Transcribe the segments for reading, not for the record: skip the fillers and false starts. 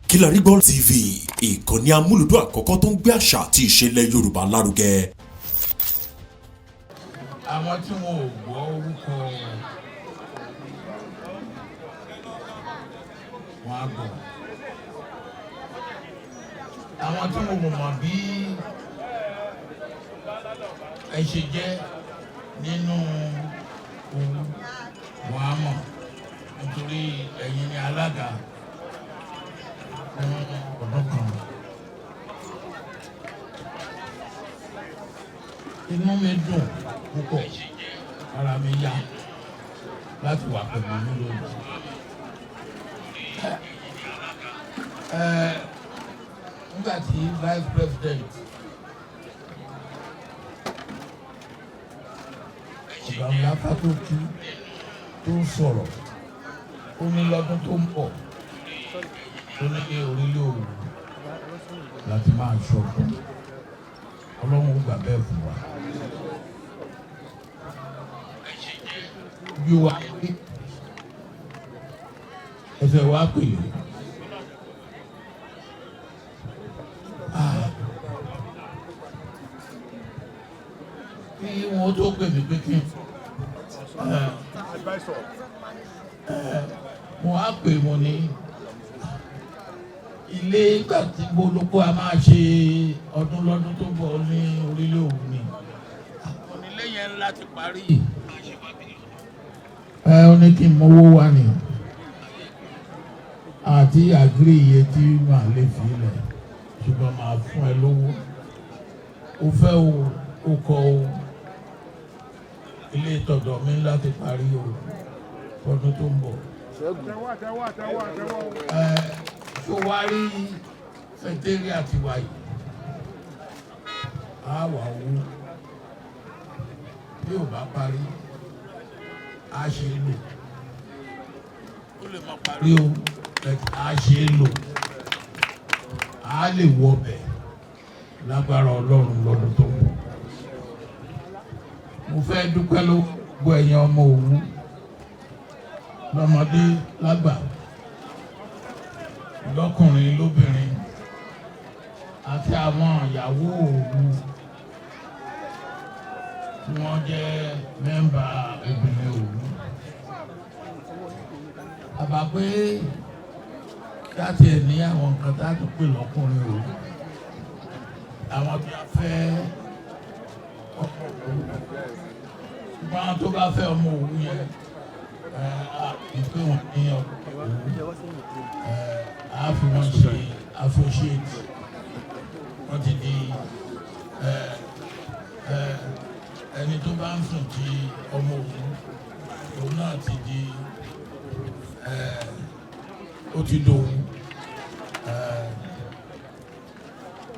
Kilarigbo TV, ìkànnì amúlùdún àkọ́kọ́ tó ń gbé àṣà àti ìṣẹ̀lẹ̀ Yorùbá lárugẹ. Àwọn tí wọn ò gbọ́ orúkọ wọn á gbọ́, àwọn tí wọn ò mọ̀ bí ẹ ṣe jẹ́ nínú ohun wọn á mọ̀, nítorí ẹ̀yin ni alága fún ọdún kan. Inú mi dùn púpọ̀, ara mi yá láti wà pẹ̀lú yín lónìí. Nígbà tí vice president Ọ̀gá Fátókì tó ń sọ̀rọ̀, ó ní lọ́dún tó ń bọ̀, ó ní orílẹ̀ Òwu láti máa ṣọdún. Ọlọ́run ó gbà bẹ́ẹ̀ fún wa. Bí wa ẹsẹ̀ wa pè é. Kí wọ́n tó pè mí pé kí n mo á pè mo ní ilé ìgbà tí gbólógbó a máa ṣe ọdún lọ́dún tó bọ̀ ní orílẹ̀ Òwu ni. Onílé yẹn láti parí. Ẹ ó ní kí n mówó wá ni àti àgírí iye tí màá lè fi lẹ̀, ṣùgbọ́n màá fún ẹ lówó. O fẹ́ o, o kọ o, ilé ìtọ̀dọ̀ mi láti parí o ọdún tó ń bọ̀. Ẹ tó wá rí sẹtẹ́rì àti wáyé á wà owó bí ò bá parí á ṣe é lò, ó lè má parí o, á ṣe é lò, á lè wọ ọbẹ̀ lágbára Ọlọ́run lọ́dún tó ń bọ̀. Mo fẹ́ dúpẹ́ lọ́wọ́ gbogbo ẹ̀yin ọmọ Òwu, lọ́mọdé lágbà, lọ́kùnrin lóbìnrin, àti àwọn ìyàwó Òwu tí wọ́n jẹ́ mẹ́mbà obìnrin Òwu. Àbá pé láti ẹ̀ ní àwọn nǹkan tá a tún pè lọ́kùnrin Òwu, àwọn tí a fẹ́ ọmọ Òwu, ṣùgbọ́n tó bá fẹ́ ọmọ Òwu yẹn, ìpè wọn ní Òwu, a fi wọn ṣe associate, wọ́n ti di ẹni tó bá ń sùn ti ọmọ Òwu, òun náà ti di, ó ti dòwú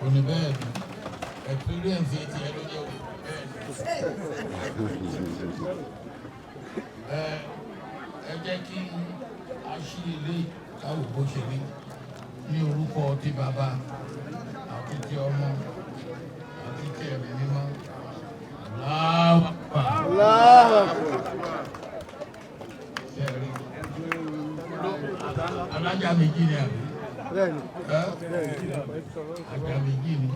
òní. Bẹ́ẹ̀ ni experience ti ẹ ló jẹ́ òun. Bẹ́ẹ̀ ni ẹ jẹ́ kí a ṣí ilé káwò bó ṣe rí ní orúkọ ti bàbá àti ti ọmọ àti ti ẹ̀mí mímọ́. Allahu Akbar. Ṣé rí? Alájà méjì ni àbí? Ajá méjì ni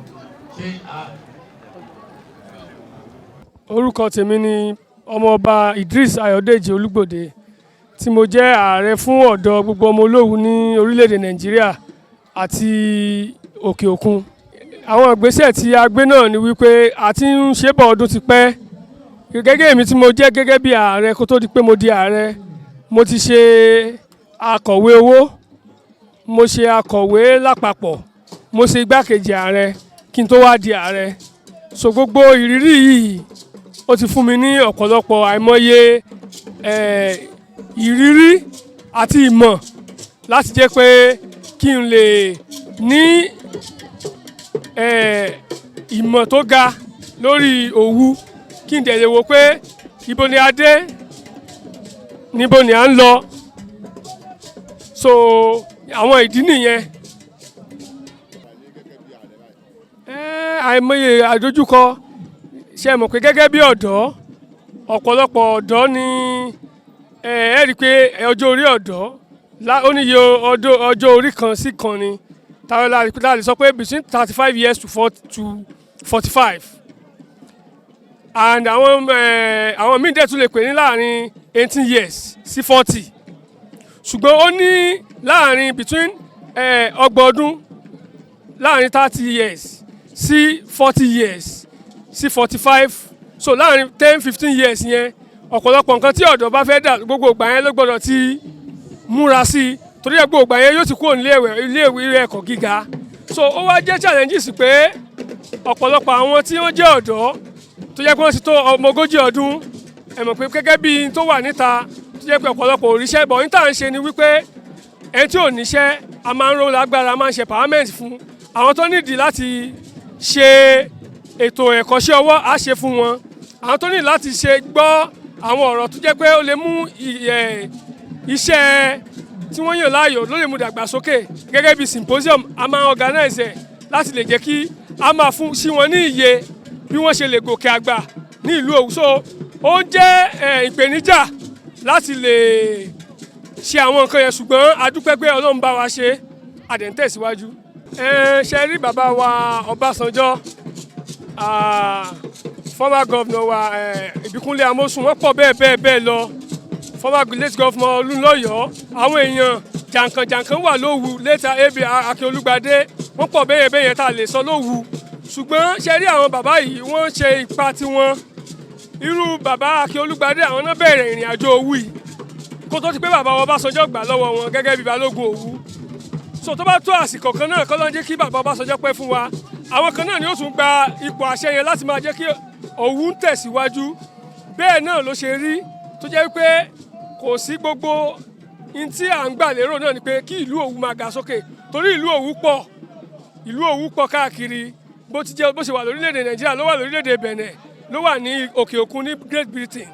ṣé a. Orúkọ tèmi ni Ọmọọba Idris Ayọ̀dèjì Olúgbòde, tí mo jẹ́ ààrẹ fún ọ̀dọ́ gbogbo ọmọ Olówu ní orílẹ̀-èdè Nàìjíríà àti òkè òkun. Àwọn ìgbésẹ̀ tí a gbé náà ni wípé a ti ń ṣe bọ̀ ọdún ti pẹ́. Gẹ́gẹ́ èmi tí mo jẹ́ gẹ́gẹ́ bí ààrẹ, kó tó di pé mo di ààrẹ, mo ti ṣe akọ̀wé owó, mo ṣe akọ̀wé lápapọ̀, mo ṣe igbákejì ààrẹ kí n tó wá di ààrẹ. So gbogbo ìrírí yìí, ó ti fún mi ní ọ̀pọ̀lọpọ̀ àìmọye ìrírí àti ìmọ̀ láti jẹ́ pé kí n lè ní ìmọ̀ tó ga lórí Òwu, kí n dẹ̀ lè wò pé ibo ni a dé, níbo ni à ń lọ. So àwọn ìdí nìyẹn. Àìmọye àdójúkọ. Ṣe mọ̀ pé gẹ́gẹ́ bí ọ̀dọ́, ọ̀pọ̀lọpọ̀ ọ̀dọ́ ni ẹ rí i pé ọjọ́ orí ọ̀dọ́ ó níye ọjọ́ orí kan sí kan ni. Táwọn láti sọ pé between 35 years to 45, and àwọn míì dẹ̀ tún lè pè ní láàrin 18 years sí 40. Ṣùgbọ́n ó ní láàrin between 30 ọdún, láàrin 30 years sí 40 years sí 45. So láàrin 10, 15 years yẹn, ọ̀pọ̀lọpọ̀ nǹkan tí ọ̀dọ́ bá fẹ́ dà, gbogbo ìgbà yẹn ló gbọ́dọ̀ ti múra sí i, torí ẹ̀ gbogbo ìgbà yẹn yóò ti kúrò nílé ìwé ẹ̀kọ́ gíga. So ó wá jẹ́ challenges pé ọ̀pọ̀lọpọ̀ àwọn tí wọ́n jẹ́ ọ̀dọ́ tó jẹ́ pé wọ́n ti tó ọmọ 40 ọdún, ẹ mọ̀ pé gẹ́gẹ́ bí n tó wà níta, tó jẹ́ pé ọ̀pọ̀lọpọ̀ ò ríṣẹ́ bọ̀, níta ń ṣe ni wípé ẹni tí ò níṣẹ́, a máa ń ró lágbára, a máa ń ṣe empowerment fún àwọn tó nídìí láti ṣe ètò ẹ̀kọ́ṣẹ́ ọwọ́, á ṣe fún wọn. Àwọn tó nídìí láti ṣe gbọ́ àwọn ọ̀rọ̀ tó jẹ́ pé ó lè mú iṣẹ́ tí wọ́n yàn láàyò, ló lè mú dàgbàsókè, gẹ́gẹ́ bí symposium, a máa organize ẹ̀ láti lè jẹ́ kí a máa fún sí wọn ní iye bí wọ́n ṣe lè gòkè àgbà ní ìlú Òwu. So ó ń jẹ́ ìpèníjà láti lè ṣe àwọn nǹkan yẹn, ṣùgbọ́n a dúpẹ́ pé Ọlọ́run bá wa ṣe, a dẹ̀ ń tẹ̀síwájú. Ṣe rí bàbá wa Ọbásanjọ́, former governor wa, Ìbíkúnlé Amósùn, wọ́n pọ̀ bẹ́ẹ̀ bẹ́ẹ̀ bẹ́ẹ̀ lọ, former late governor Olúnlọ́yọ̀, àwọn èèyàn jàǹkànjàǹkàn wà lówu, later ab Akin Olúgbadé, wọ́n pọ̀ bẹ́ẹ̀ bẹ́ẹ̀ yẹn tá a lè sọ lówu. Ṣùgbọ́n ṣe rí àwọn bàbá yìí, wọ́n ṣe ipa tiwọn. Irú bàbá Akin Olúgbadé, àwọn náà bẹ̀rẹ̀ ìrìn àjò Òwu yìí kó tó ti pé bàbá wọn Ọbásanjọ́ gbà lọ́wọ́ wọn gẹ́gẹ́ bí balógun Òwu. So tó bá tó àsìkò kan náà, kọ́ ló ń jẹ́ kí bàbá Ọbásanjọ́ pẹ́ fún wa, àwọn kan náà ni ó tún gba ipò àṣẹ yẹn láti máa jẹ́ kí Òwu ń tẹ̀síwájú. Bẹ́ẹ̀ náà ló ṣe rí, tó jẹ́ pé kò sí gbogbo n tí à ń gbà lérò náà ni pé kí ìlú Òwu máa ga sókè, torí ìlú Òwu pọ̀, ìlú Òwu pọ̀ káàkiri. Bó ti jẹ́ bó ṣe wà lórílẹ̀‐èdè Nàìjíríà, ló wà lórílẹ̀‐èdè Benin, ló wà ní òkè òkun ní Great Britain.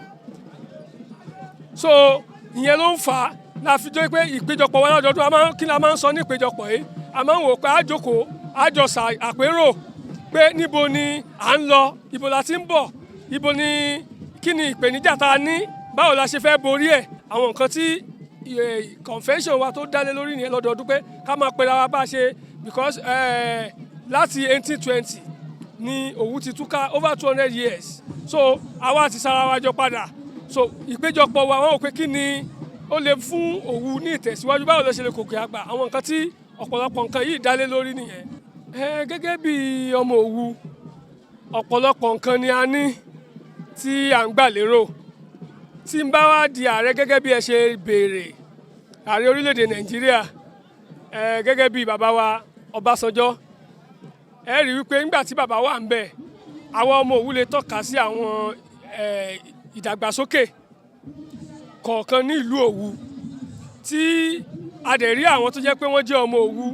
So ìyẹn ló ń fà á la fi jẹ́ pé ìpéjọpọ̀ wa lọ́dọọdún, a máa ń kí la máa ń sọ ní ìpéjọpọ̀ yìí, a máa ń wò pé a jókòó, a jọ àpérò pé níbo ni à ń lọ, ibo la ti ń bọ̀, ibo ni, kí ni ìpèníjà tá a ní, báwo la ṣe fẹ́ borí ẹ̀. Àwọn nǹkan tí convention wa tó dálé lórí nìyẹn lọ́dọọdún, pé ká máa pera wa bá a ṣe, because láti 1820 ni Òwu ti túká, over 200 years. So àwa ti sára wa jọ padà. So ìpéjọpọ̀ wa, wọn ò pé kí ni ó lè fún Òwu ní ìtẹ̀síwájú, báwo ló ṣe lè gòkè àgbà. Àwọn nǹkan tí ọ̀pọ̀lọpọ̀ nǹkan yìí dálé lórí nìyẹn. Gẹ́gẹ́ bí ọmọ Òwu, ọ̀pọ̀lọpọ̀ nǹkan ni a ní tí à ń gbà lérò tí n bá wá di ààrẹ, gẹ́gẹ́ bí ẹ ṣe béèrè, ààrẹ orílẹ̀-èdè Nàìjíríà. Gẹ́gẹ́ bí bàbá wa Ọbásanjọ́, ẹ rí wípé nígbà tí bàbá wà ń bẹ̀, àwọn ọmọ Òwu lè tọ́ka sí àwọn ìdàgbàsókè kọ̀ọ̀kan ní ìlú Òwu, tí a dẹ̀ rí àwọn tó jẹ́ pé wọ́n jẹ́ ọmọ Òwu,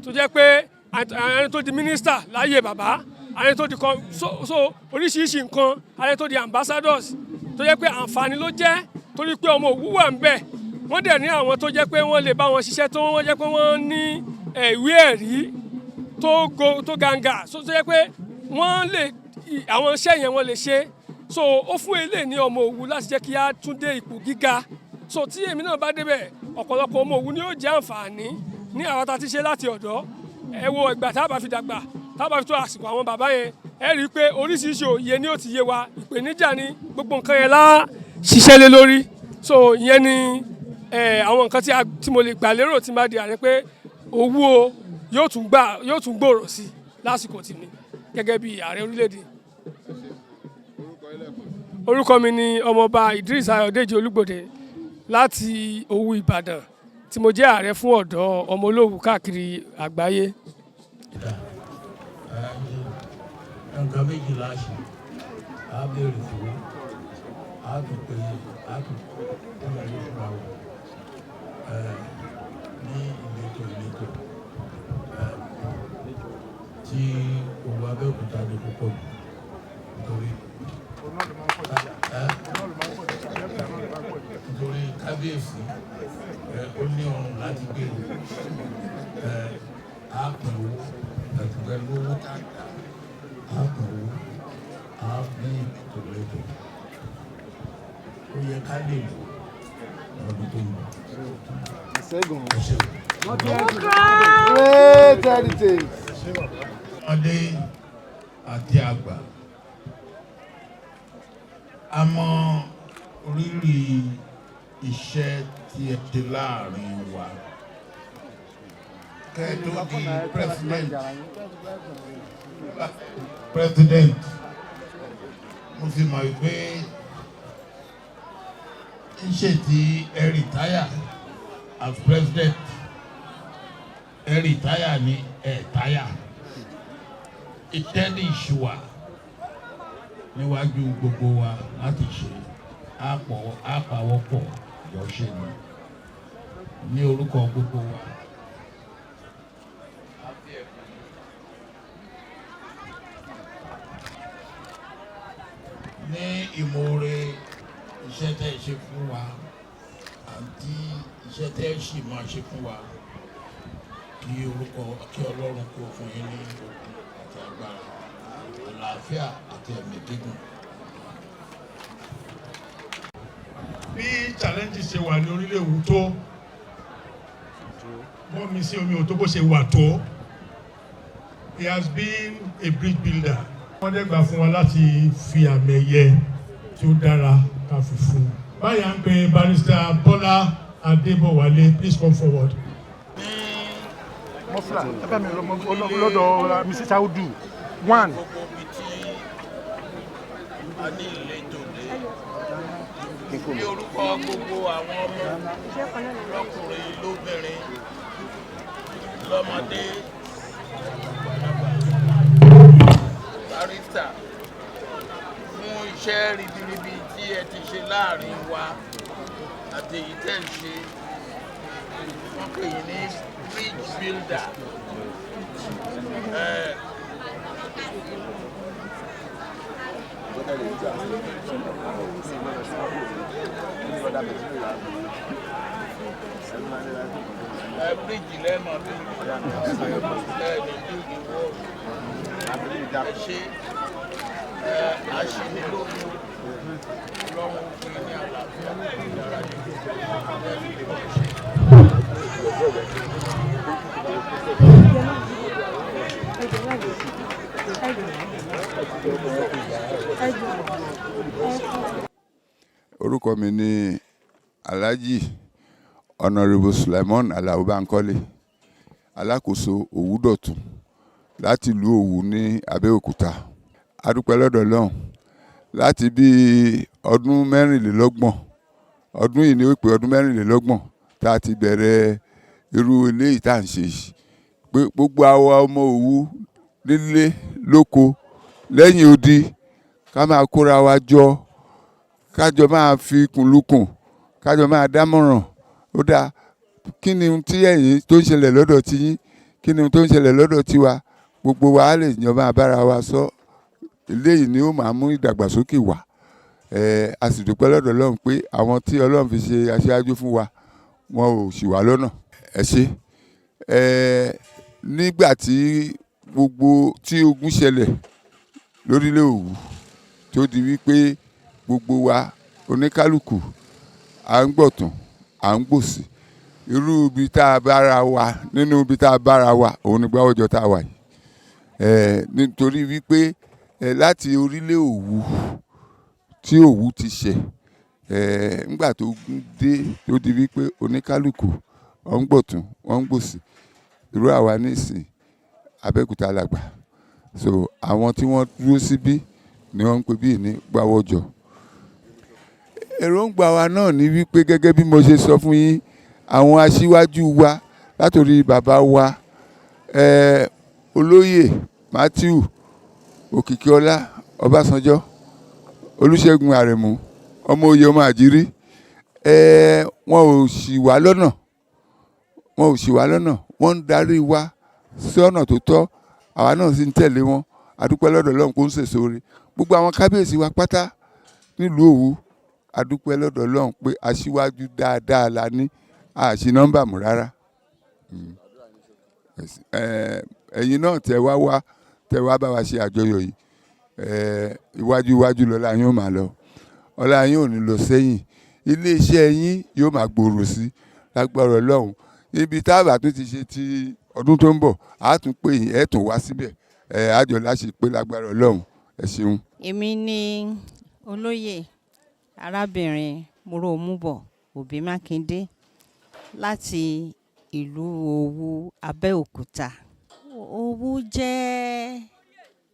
tó jẹ́ pé ẹni tó di mínísítà láyé bàbá, ẹni tó di so oríṣiríṣi nǹkan, ẹni tó di ambassadors, tó jẹ́ pé àǹfààní ló jẹ́ torí pé ọmọ Òwu wà ń bẹ̀. Wọ́n dẹ̀ ní àwọn tó jẹ́ pé wọ́n lè bá wọn ṣiṣẹ́, tó wọ́n jẹ́ pé wọ́n ní ìwé ẹ̀rí tó go tó gàǹgà, so tó jẹ́ pé wọ́n lè àwọn iṣẹ́ yẹn, wọ́n lè ṣe. So ó fún eléyìí ní ọmọ Òwu láti jẹ́ kí á tún dé ipò gíga. So tí èmi náà bá débẹ̀, ọ̀pọ̀lọpọ̀ ọmọ Òwu ni yóò jẹ́ àǹfààní ní àwọn tá a ti ṣe láti ọ̀dọ́. Ẹ wo ìgbà tá a bá fi dàgbà, tá a bá fi tó àsìkò àwọn bàbá yẹn, ẹ rí i pé oríṣiríṣi òye ni ó ti yé wa, ìpèníjà ni gbogbo nǹkan yẹn lá ṣiṣẹ́ lé lórí. So ìyẹn ni àwọn nǹkan tí mo lè gbà lérò tí n bá di ààrẹ, pé Òwu o yóò tún gbòòrò sí i lásìkò tìmí gẹ́gẹ́ bí ààrẹ orílẹ̀-èdè. Orúkọ mi ni Ọmọọba Idris Ayọ̀dèjì Olúgbòde láti Òwu Ìbàdàn, tí mo jẹ́ ààrẹ fún ọ̀dọ́ ọmọ Olówu káàkiri àgbáyé. Nǹkan méjìlá ṣe á béèrè fún, á tún pé á tún kún owó fúnra wa ní ìletò ìletò tí Òwu Abẹ́òkúta ní púpọ̀ jù, nítorí kábíyèsí ó ní ọrùn láti gbé o. Á pín owó àti pẹ̀lú owó tá a dá, á pín owó á ní ìletò ìletò. Ó yẹ ká lè lò lọ́dún tó ń bọ̀. Ṣẹ́gun. Ẹ ṣeun. Hooray! Great heritage. Ọmọdé àti àgbà, a mọ rírì iṣẹ́ tí ẹ ṣe láàrin wa kẹ́ ẹ tó di president. Mo sì mọ̀ pé ń ṣe tí ẹ retire as president, ẹ retire ní ẹ táyà iṣẹ́ ní ìṣùwà níwájú gbogbo wa láti ṣe àpọ̀ àpàwọ́pọ̀ jọ ṣe ni ní orúkọ gbogbo wa. Ní ìmoore iṣẹ́ tẹ́ ẹ ṣe fún wa àti iṣẹ́ tẹ́ ẹ sì máa ṣe fún wa, kí orúkọ kí Ọlọ́run kó fún yín ní okun àti agbára, àlàáfíà àti ẹ̀mí gígùn. Bí challenges ṣe wà ní orílẹ̀ Òwu tó bọ́ mi sí omi ò tó bó ṣe wà tó, he has been a bridge builder. Wọ́n dẹ́gbà fún wa láti fi àmì ẹ̀yẹ tí ó dára ká fi fún un. Báyìí, à ń pe Barrister Bọ́lá Adébọ̀wálé. Please come forward. Mọ́fúlà ẹ bá mi lọ́dọ̀ Mrs. Audu one. Gbogbo ibi tí a ní ìletò dé, ní orúkọ gbogbo àwọn ọmọ, lọ́kùnrin, lóbìnrin, lọ́mọdé, barrister fún iṣẹ́ ribiribi tí ẹ ti ṣe láàrin wa àti èyí tẹ́ ń ṣe. Wọ́n pè yín ní bridge builder. Ẹ bridge lẹ́mọ̀ bí ẹ ní build wall. Ẹ ṣe ẹ aṣínilógún. Ọlọ́run fún yín ní àlàáfíà dára jù ẹ fi lè mọ̀ ṣe. Orúkọ mi ni Alhaji Honourable Sulaimon Alao Bankole, alákòóso Òwúdọ̀tún láti ìlú Òwú ní Abẹ́òkúta. A dúpẹ́ lọ́dọ̀ Ọlọ́run. Láti bí ọdún 24, ọdún yìí ni ó pé ọdún 24 tá a ti bẹ̀rẹ̀ irú eléyìí tá à ń ṣe yìí, pé gbogbo àwa ọmọ Òwu nílé, lóko, lẹ́yìn odi, ká máa kóra wa jọ, kájọ máa fi kùnlukùn, kájọ máa dámọ̀ràn. Ó dáa, kí ni ohun tí ẹ̀yin tó ń ṣẹlẹ̀ lọ́dọ̀ tiyín? Kí ni ohun tó ń ṣẹlẹ̀ lọ́dọ̀ tiwa? Gbogbo wa á lè jọ máa bára wa sọ. Eléyìí ni ó máa mú ìdàgbàsókè wá. A sì dúpẹ́ lọ́dọ̀ Ọlọ́run pé àwọn tí Ọlọ́run fi ṣe aṣáájú fún wa, wọn ò ṣì wá lọ́nà. Ẹ ṣé. Nígbà tí gbogbo tí ogun ṣẹlẹ̀ lórílẹ̀ Òwu, tó di wípé gbogbo wa, oníkálukú à ń gbọ̀tún, à ń gbòsì, irú ibi tá a bára wa, nínú ibi tá a bára wa, òun ni Gbáwọ́jọ tá a wà yìí. Nítorí wípé láti orílẹ̀ Òwu tí Òwu ti ṣẹ̀, nígbà tó ogun dé, tó di wípé oníkálukú wọ́n ń gbọ̀tún, wọ́n ń gbòsì, irú àwa nísìn, Abẹ́òkúta la gbà. So àwọn tí wọ́n dúró síbí ni wọ́n ń pè bí ní Gbáwọ́jọ. Èròǹgbà wa náà ni wípé, gẹ́gẹ́ bí mo ṣe sọ fún yín, àwọn aṣíwájú wa látòrí bàbá wa Olóyè Matthew Òkìkíọlá Ọbásanjọ́, Olúṣẹ́gun Àrẹ̀mú, ọmọ oyè, ọmọ àjírí, wọn ò ṣì wá lọ́nà, wọn ò ṣì wá lọ́nà. Wọ́n ń darí wa sí ọ̀nà tó tọ́, àwa náà sì ń tẹ̀lé wọn. A dúpẹ́ lọ́dọ̀ Ọlọ́run kó ń sèso re. Gbogbo àwọn kábíyèsí wa pátá nílùú Òwu, a dúpẹ́ lọ́dọ̀ Ọlọ́run pé aṣíwájú dáadáa la ní, a ṣì nọ́mbà mú rárá. Ẹ̀yin náà tẹ wá wá, tẹ wá bá wa ṣe àjọyọ̀ yìí, iwájú iwájú lọ́la yín ó máa lọ, ọlá yín ò ní lọ sẹ́yìn, iléeṣẹ́ yín yóò máa gbòòrò sí lágbára Ọlọ́run. Ibi tá a bá tún ti ṣe ti Ọdún tó ń bọ̀, á tún pè yín, ẹ̀ tún wá síbẹ̀, ẹ̀ àjọ láṣẹ pé lágbára Ọlọ́run. Ẹ ṣeun. Èmi ni olóyè arábìnrin Mòròmúbọ̀ Òbí Mákindé láti ìlú Òwu, Abẹ́òkúta. Òwu jẹ́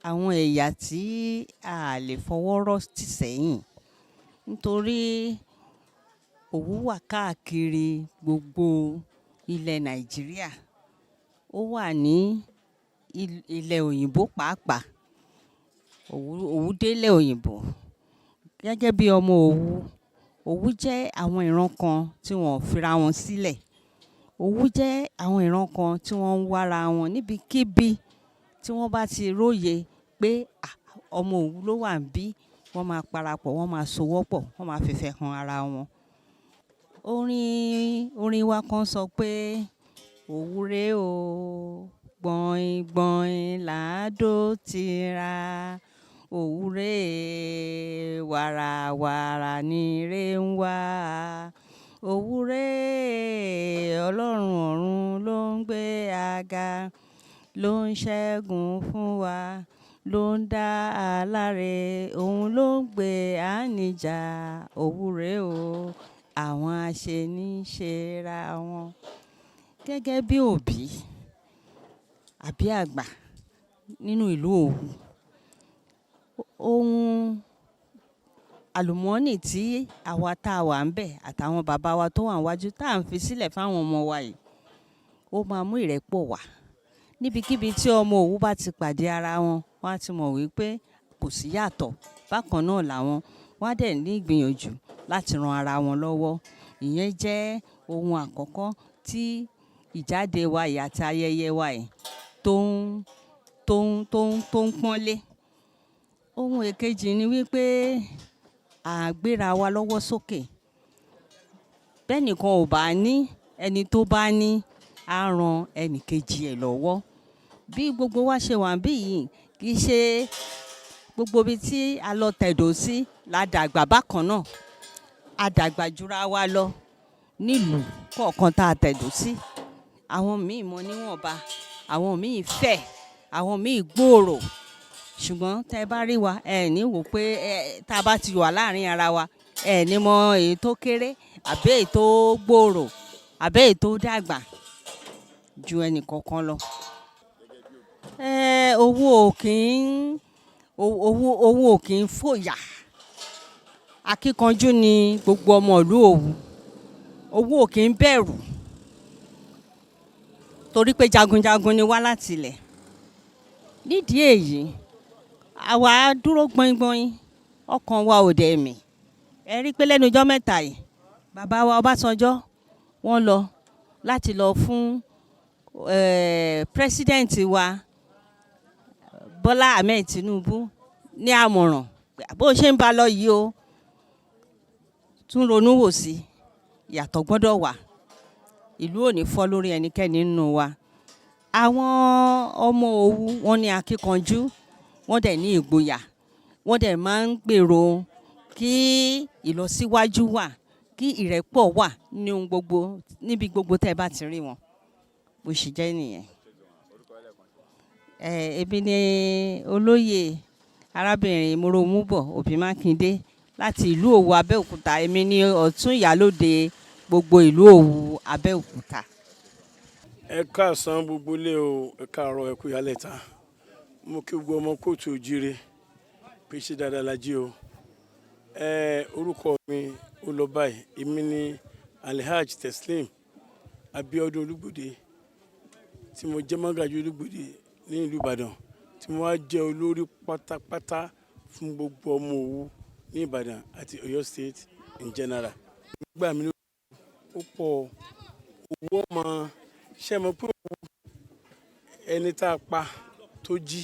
àwọn ẹ̀yà tí a lè fọwọ́ rọ́ tì sẹ́yìn, nítorí Òwu wà káàkiri gbogbo ilẹ̀ Nàìjíríà. Ó wà ní ilẹ̀ òyìnbó pàápàá. Òwu délẹ̀ òyìnbó. Gẹ́gẹ́ bí ọmọ Òwu, Òwu jẹ́ àwọn ìran kan tí wọ́n ò fira wọn sílẹ̀. Òwu jẹ́ àwọn ìran kan tí wọ́n ń wára wọn níbikíbi tí wọ́n bá ti róye pé ọmọ Òwu ló wà níbí, wọ́n máa parapọ̀, wọ́n máa sowọ́pọ̀, wọ́n máa fìfẹ́ hàn ara wọn. Orin wa kan sọ pé Òwu rè o, gbọ̀nyìn gbọ̀nyìn làádó tira. Òwu rè, wàràwàrà ni rè ń wá. Òwu rè, Ọlọ́run ọ̀run ló ń gbé aga, ló ń ṣẹ́gun fún wa, ló ń dá aláre, òun ló ń gbé àníjà. Òwu rè o, àwọn aṣeníṣera wọn. Gẹ́gẹ́ bí òbí àbí àgbà nínú ìlú Òwu, ohun àlùmọ́nì tí àwa tá a wà ń bẹ̀ àtàwọn bàbá wa tó wà níwájú tá à ń fi sílẹ̀ fáwọn ọmọ wa yìí, ó máa mú ìrẹ́pọ̀ wá. Níbikíbi tí ọmọ Òwu bá ti pàdé ara wọn, wọ́n á ti mọ̀ wípé kò sí yàtọ̀. Bákan náà làwọn, wọ́n á dẹ̀ ní ìgbìyànjú láti ran ara wọn lọ́wọ́. Ìyẹn jẹ́ ohun àkọ́kọ́ tí ìjáde wa yìí àti ayẹyẹ wa yìí tó ń pọ́nlé. Ohun èkejì ni wípé à gbéra wa lọ́wọ́ sókè. Bẹ́ẹ̀nìkan ò bá ní, ẹni tó bá ní á ran ẹni kejì ẹ̀ lọ́wọ́. Bí gbogbo wa ṣe wà níbí yìí, kì í ṣe gbogbo ibi tí a lọ tẹ̀dó sí la dàgbà bákan náà. A dàgbà jura wa lọ nílùú kọ̀ọ̀kan tá a tẹ̀dó sí. Àwọn míì mọ níwọ̀nba, àwọn míì fẹ̀, àwọn míì gbòòrò. Ṣùgbọ́n tẹ bá rí wa, ẹ ní wò pé ẹ tá a bá ti wà láàrin ara wa, ẹ ní mọ èyí tó kéré àbí èyí tó gbòòrò àbí èyí tó dàgbà ju ẹnì kankan lọ. Owó ò kí ń owó ò kí ń fòyà. Akíkanjú ni gbogbo ọmọ ìlú Òwu. Òwu ò kí ń bẹ̀rù torí pé jagunjagun ni wá láti ilẹ̀. Nídìí èyí, àwa dúró gbọ̀ngbọ̀n, ọkàn wa ò dẹ̀ mì. Ẹ rí i pé lẹ́nu ọjọ́ mẹ́ta yìí, bàbá wa Ọbásanjọ́ wọ́n lọ láti lọ fún president wa Bọ́lá Ahmed Tinubu ní àmọ̀ràn bó ṣe ń bá lọ yìí o, tún ronú wò sí, ìyàtọ̀ gbọ́dọ̀ wà. Ìlú ò ní fọ́ lórí ẹnikẹ́ni nínú wa. Àwọn ọmọ Òwu, wọ́n ní akíkanjú, wọ́n dẹ̀ ní ìgboyà, wọ́n dẹ̀ máa ń gbèrò kí ìlọsíwájú wà, kí ìrẹ́pọ̀ wà ní ohun gbogbo, níbi gbogbo tẹ́ ẹ bá ti rí wọn. Bó ṣe jẹ́ nìyẹn. Èmi ni olóyè arábìnrin Mòròmúbọ̀ Òbí Mákindé láti ìlú Òwu, Abẹ́òkúta. Èmi ni ọ̀tún ìyálóde gbogbo ìlú Òwu, Abẹ́òkúta. Ẹ káàsán gbogbo ilé o, ẹ káàárọ̀, ẹ kú ìyálẹ̀ta. Mo kí gbogbo ọmọ káàárọ̀ oòjíire pé ṣé dáadáa la jí o. Orúkọ mi ó lọ báyìí: èmi ni Alhaji Teslim Abiodun Olúgbòde, tí mo jẹ́ mọ́gàjí Olúgbòde ní ìlú Ìbàdàn, tí mo wá jẹ́ olórí pátápátá fún gbogbo ọmọ Òwu ní Ìbàdàn àti Ọ̀yọ́ State in general. Nígbà mi ó pọ̀ owó ọmọ ṣe mọ̀ pé ẹni tá a pa tó jí,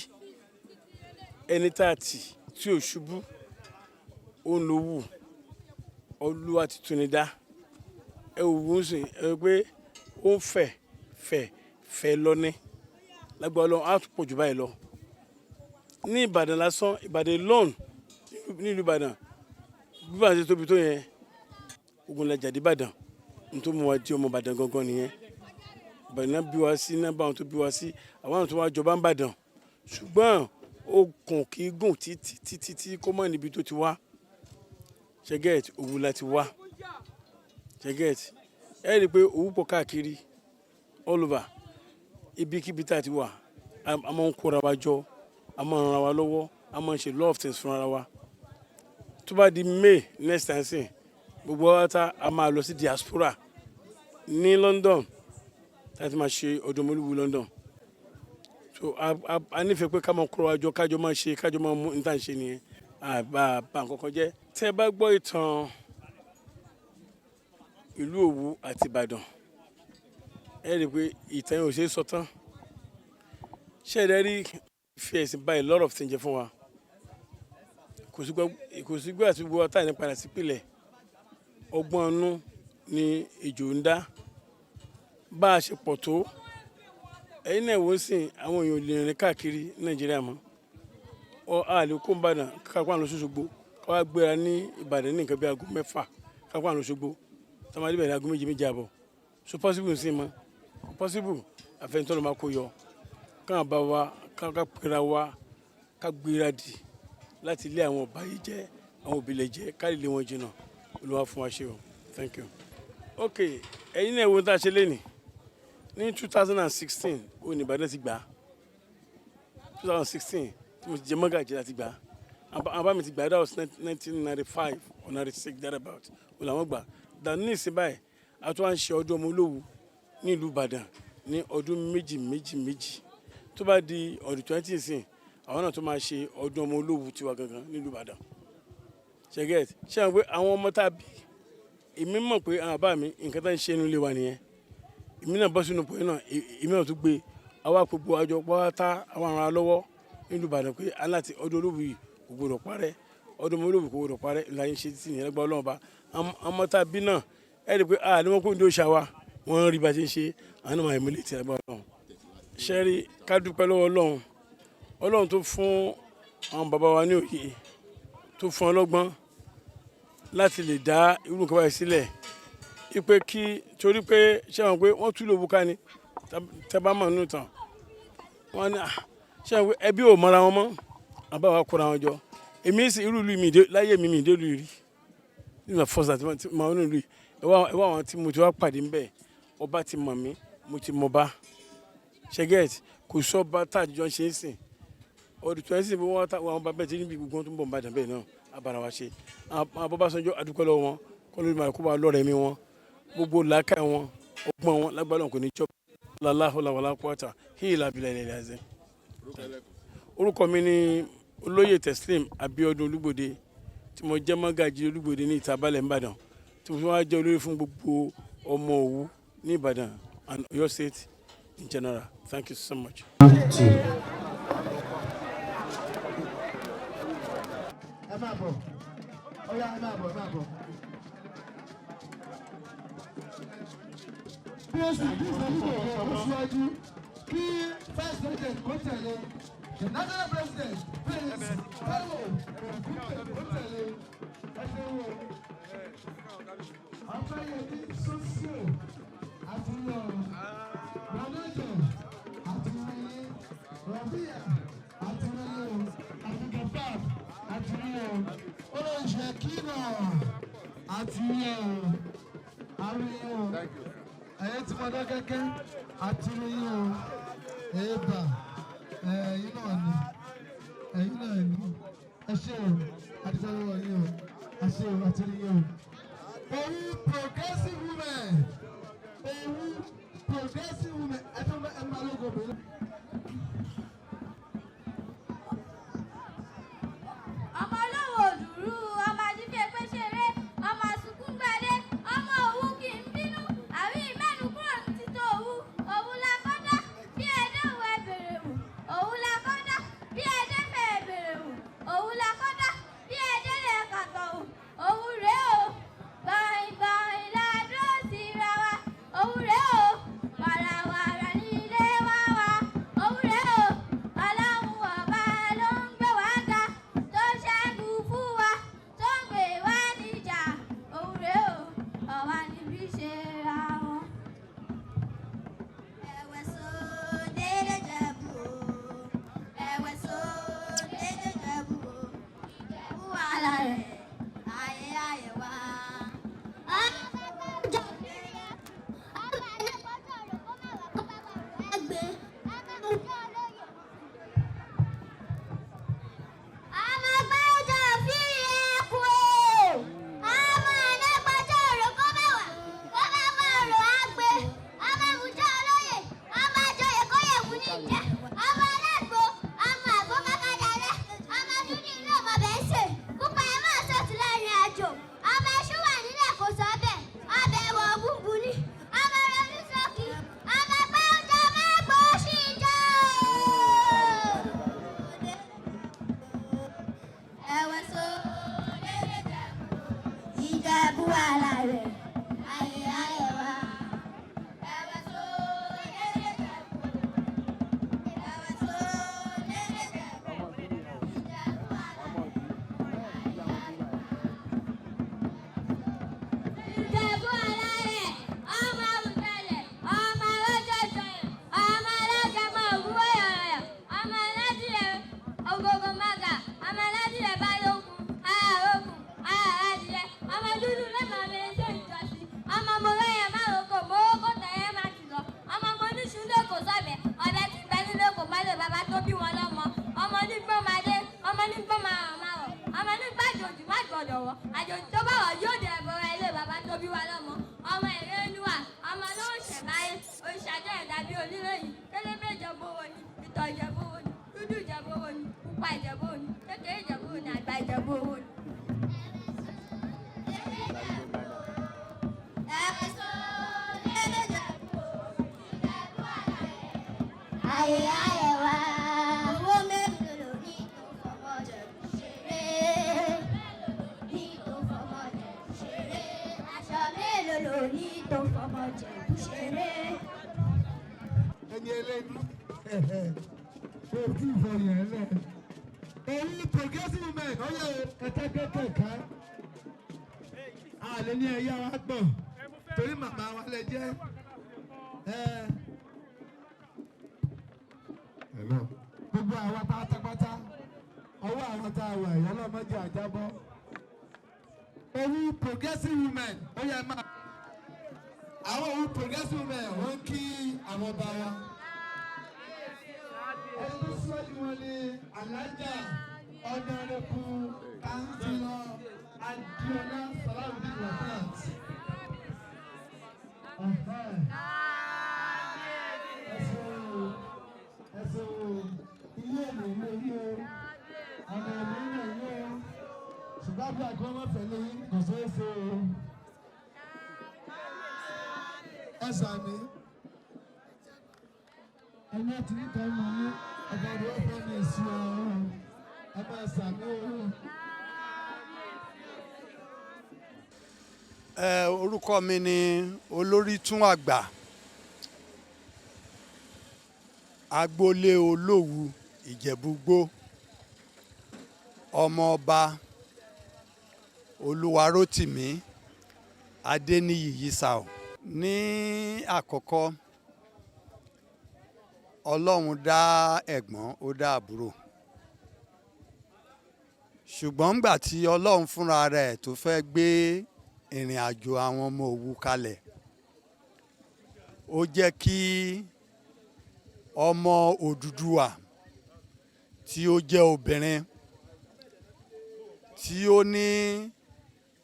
ẹni tá a tì tí ò ṣubú, ó ń lo wù Olúwa ti tún ni dá. Ẹ wò ó sìn, ẹ rí pé ó ń fẹ̀ fẹ̀ fẹ̀ lọ ní lágbára Ọlọ́run, á tún pọ̀ jù báyìí lọ. Ní Ìbàdàn lásán, Ìbàdàn alone, nílùú Ìbàdàn, bí Ìbàdàn ṣe tóbi tó yẹn, ogun la jà dé Ìbàdàn. Ní tó mú wa di ọmọ Ìbàdàn gangan nìyẹn. Ìbàdàn náà bí wa sí, náà bá wọn tó bí wa sí, àwọn tó wá jọba ń bàdàn. Ṣùgbọ́n okùn kì í gùn títí títí tí kò mọ̀ níbi tó ti wá. Ṣé get? Òwu la ti wá. Ṣé get? Ẹ rí i pé Òwu pọ̀ káàkiri all over. Ibikíbi tá a ti wà, a máa ń kóra wa jọ, a máa ń ran wa lọ́wọ́, a máa ń ṣe lot of things fún ara wa. Tó bá di May next time sìn, gbogbo wa ta a máa lọ sí diaspora ní London láti máa ṣe ọdún Ọmọlúwu London. So a nífẹ̀ẹ́ pé ká máa kóra wa jọ, kájọ máa ṣe, kájọ máa mú ní tá à ń ṣe nìyẹn. Àbá bá nǹkan kan jẹ́. Tẹ́ ẹ bá gbọ́ ìtàn ìlú Òwu àti Ìbàdàn, ẹ rí i pé ìtàn yẹn ò ṣe é sọ tán. Ṣé ẹ rí fi ẹ̀sìn bá a lot of things jẹ́ fún wa? Kò sí gbé àti gbogbo wa táyà ní padà sípìlẹ̀. Ọgbọ́n inú ni ejò ń dá. Bá a ṣe pọ̀ tó, ẹ̀yin náà wò ó sìn, àwọn èèyàn ò lè rìn káàkiri Nàìjíríà mọ́. Ọ a lè kó Ìbàdàn ká kó àwọn lọ s'Óṣogbo, ká wá gbéra ní Ìbàdàn ní nǹkan bí aago 6, ká kó àwọn lọ s'Óṣogbo. Tá a máa dé ibẹ̀ ní aago 7, 7:30. So possible sí mọ́? Possible. Àfẹni tọ́lọ́run máa kó yọ. Ká bá wa, ká pera wa, ká gbéradì láti lé àwọn ọ̀bàyéjẹ́, àwọn òbílẹ̀jẹ́, ká lè lé wọn jìnnà. Olúwa fún wa ṣe o. Thank you. Okay, ẹ̀yin náà wo ohun tí a ṣe lénìí. Ní 2016, ó ní Ìbàdàn ti gbà á. 2016 tí mo ti jẹ mọ́gàjì láti gbà á. Àwọn bá mi ti gbà á, that was 1995 or 96 thereabout. Ó làwọn gbà. Dànù ní ìsìn báyìí, a tún wá ń ṣe ọdún ọmọ Olówu ní ìlú Ìbàdàn ní ọdún méjì méjì méjì. Tó bá di ọdún 20 ìsìn, àwọn náà tó máa ṣe ọdún ọmọ Olówu tiwa gangan ní ìlú Ìbàdàn. Ṣé get? Ṣé àwọn pé àwọn ọmọ tá a bí, èmi mọ̀ pé àwọn bàbá mi nǹkan tó ń ṣe nínú ilé wa nìyẹn. Èmi náà bọ́ sínú ipò yẹn náà, èmi náà tún gbé. Àwa gbogbo àjọ pátá, àwọn ará lọ́wọ́ nílùú Ìbàdàn pé aláti ọdún Olówu yìí kò gbọdọ̀ parẹ́. Ọdún ọmọ Olówu kò gbọdọ̀ parẹ́. Ìlànà ìṣe títí nìyẹn lágbára Ọlọ́run ọba. Ọmọ tá a bí náà, ẹ rí i pé a ní wọ́n kó ní òòṣà wa, wọ́n ń rí bá a ṣe ń ṣe, àwọn náà máa emulate lágbára Ọlọ́run. Ṣé rí, ká dúpẹ́ lọ́wọ́ Ọlọ́run. Ọlọ́run tó fún àwọn bàbá wa ní òye, tó fún ọlọ́gbọ́n láti lè dá irú nǹkan báyìí sílẹ̀. Ipe kí torí pé ṣé wọn pé wọ́n tú lòwú ká ni, tẹ́ bá mọ̀ nínú ìtàn. Wọ́n ní, ṣé wọn pé ẹbí ò mọra wọn mọ́, àbá wa kóra wọn jọ. Èmi sì irú ìlú mi dé láyé mi mi dé ìlú rí. Nígbà first time tí mo ní ìlú yìí, ẹ wá àwọn tí mo ti wá pàdé níbẹ̀, ọba ti mọ̀ mí, mo ti mọ̀ ọba. Ṣé get? Kò sọ ọba tá àjọ ṣe é sìn. Ọdún 20 bí wọ́n àwọn bàbá tí níbi gbogbo tó ń bọ̀ Ìbàdàn bẹ́ẹ̀ náà, a bára wa ṣe. Àwọn bàbá Ọbásanjọ́, a dúpẹ́ lọ́wọ́ wọn, kọ́ lórí màá kó bá lọ́rẹ̀ mi wọn. Gbogbo làákàyè wọn, ọgbọ́n wọn lágbára wọn kò ní jọ́. La hawla wala quwwata illa billahi al-azim. Orúkọ mi ni Olóyè Teslim Abiodun Olúgbòde, tí mo jẹ́ mọ́gàjí Olúgbòde ní Ìta Bálẹ̀ Ìbàdàn, tí mo fi wá jẹ́ olórí fún gbogbo ọmọ Òwu ní Ìbàdàn and Oyo State in general. Thank you so much. Ẹ máa bọ̀, ọ̀yá, ẹ máa bọ̀, ẹ máa bọ̀. Bí ó sì bí ìsọ̀rọ̀ kó síwájú kí vice president kó tẹ̀lé, the national president, Prince Taiwo Ògúnpè, kó tẹ̀lé. Ẹ ṣeun o. Ọpẹ́yẹmí Sọ́síò àti yọ Rọ́nọ́jọ àti ríyìn Rọ̀bíyà àti ríyìn o, Abdulgafar àti ríyìn o, Olóńṣẹ́ Kínà àti ríyìn o, àríyìn o, ẹ̀yẹ́ tí mo dá kẹ́kẹ́ àti ríyìn o, èèbà ẹ̀yin náà ni, ẹ̀yin náà ni. Ẹ ṣé o, àdìsẹ́ lọ́wọ́ yín o, ẹ ṣé o, àti ríyìn o. Òwu Progressive Women, Òwu Progressive Women, ẹ tó ẹ máa lóko obìnrin. Ọmọ olówó òdùrú, ọmọ ajífẹ́ pẹ́ṣẹ̀rẹ́, ọmọ àsùnkún gbadé, ọmọ Òwu kì í bínú àrí mẹ́nu kúrò ní títọ́ Òwu. Òwu la kọ́dá bí ẹ̀dẹ́wò ẹ bèrè wò. Òwu la kọ́dá bí ẹ̀dẹ́fẹ̀ ẹ bèrè wò. Òwu la kọ́dá bí ẹ̀dẹ́lẹ̀ kàtọ̀ wò. Òwu rèé o, gbọ̀nyìn gbọ̀nyìn. wọ́. Àjòjì tó bá wọ̀ yóò dẹ̀ bọ̀rọ̀ ilé bàbá tó bí wa lọ́mọ. Ọmọ ìrẹ́nuwà, ọmọ ló ń ṣẹ̀báyé, òṣìṣàjọ́ ẹ̀dá bí oníròyìn, kélébé ìjẹ̀bú owó ni, ìtọ̀ ìjẹ̀bú owó ni, dúdú ìjẹ̀bú owó ni, pupa ìjẹ̀bú owó ni, kékeré ìjẹ̀bú owó ni, àgbà ìjẹ̀bú owó ni. Ayé ayé wa. Owó mélòó ló ní tó fọmọ jẹ̀bú ṣeré? Ní tó fọmọ jẹ̀bú ṣeré. Aṣọ mélòó ló ní tó fọmọ jẹ̀bú ṣeré? Ẹni ẹlẹ́nu ojú ìfọyín ẹ̀ lẹ̀. Òun progressive women ọyọ kẹ̀kẹ́kẹ̀kẹ́ àlẹ́ ní ẹ̀yà wa gbọ̀n torí màmá wa lẹ jẹ́ ẹ. Gbogbo àwa pátápátá ọwọ́ àwọn tá a wà ìyá ọlọ́mọdé àjábọ́. Òun progressive women ó yẹ máa. Àwọn òun progressive women wọ́n kí àwọn ọba wa. Ẹni tó síwájú wọn ni Alhaja Ọ̀nàrẹ́kù Kánsílọ̀ Adéọlá Salawudeen Rafiat. Ẹ ṣeun o, ilé ìlú ilé yìí o, ọ̀nà ìlú ilé yìí o, ṣùgbọ́n àbúrò àti wọn máa fẹ̀lẹ́ yín kò ṣeé ṣe o. Ẹ sàmì ẹni tí ní kan mọ ní ọba ọdún ọfẹ ní èsì ọ, ẹ máa sàmì o. Ẹ orúkọ mi ni olórí tún àgbà agboolé Olówu Ìjẹ̀bú-Igbó, ọmọọba Olúwarótìmí Adéníyì Yísàù. Ní àkọ́kọ́, Ọlọ́run dá ẹ̀gbọ́n, ó dá àbúrò, ṣùgbọ́n ńgbà tí Ọlọ́run fúnra rẹ̀ tó fẹ́ gbé ìrìn àjò àwọn ọmọ Òwu kalẹ̀, ó jẹ́ kí ọmọ Odùduwà tí ó jẹ́ obìnrin tí ó ní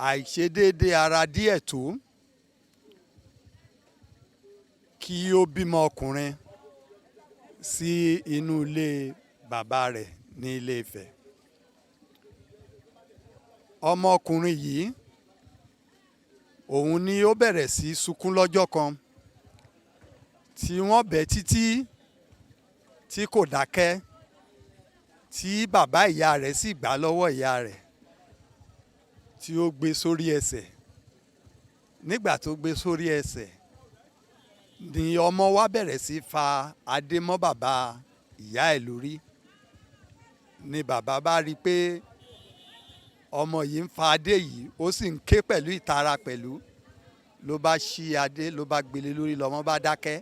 àìṣedéédé ara díẹ̀ tó kí ó bímọ ọkùnrin sí inú ilé bàbá rẹ̀ ní Ilé Ifẹ̀. Ọmọkùnrin yìí òun ni ó bẹ̀rẹ̀ sí sunkún lọ́jọ́ kan tí wọ́n bẹ̀ títí tí kò dákẹ́, tí bàbá ìyá rẹ̀ sì gbà lọ́wọ́ ìyá rẹ̀ tí ó gbé sórí ẹsẹ̀. Nígbà tó gbé sórí ẹsẹ̀ ni ọmọ wa bẹ̀rẹ̀ sí fa adé mọ́ bàbá ìyá ẹ̀ lórí. Ni bàbá bá rí i pé ọmọ yìí ń fa adé yìí, ó sì ń ké pẹ̀lú ìtara pẹ̀lú, ló bá ṣí adé, ló bá gbélé lórí, lọ́mọ bá dákẹ́.